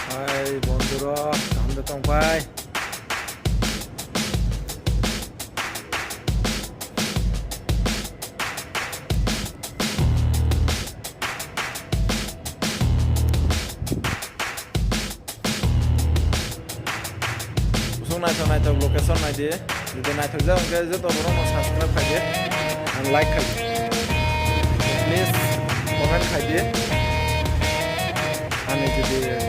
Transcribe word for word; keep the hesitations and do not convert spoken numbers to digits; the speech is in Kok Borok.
Hai bondhurok, kaham de tongpai? Kusung naithok naithok location naidi. Jodi naithokjak hwnkhe joto borokno subscribe khaidi, ang like khaidi. Please comment khaidi. Ani jodi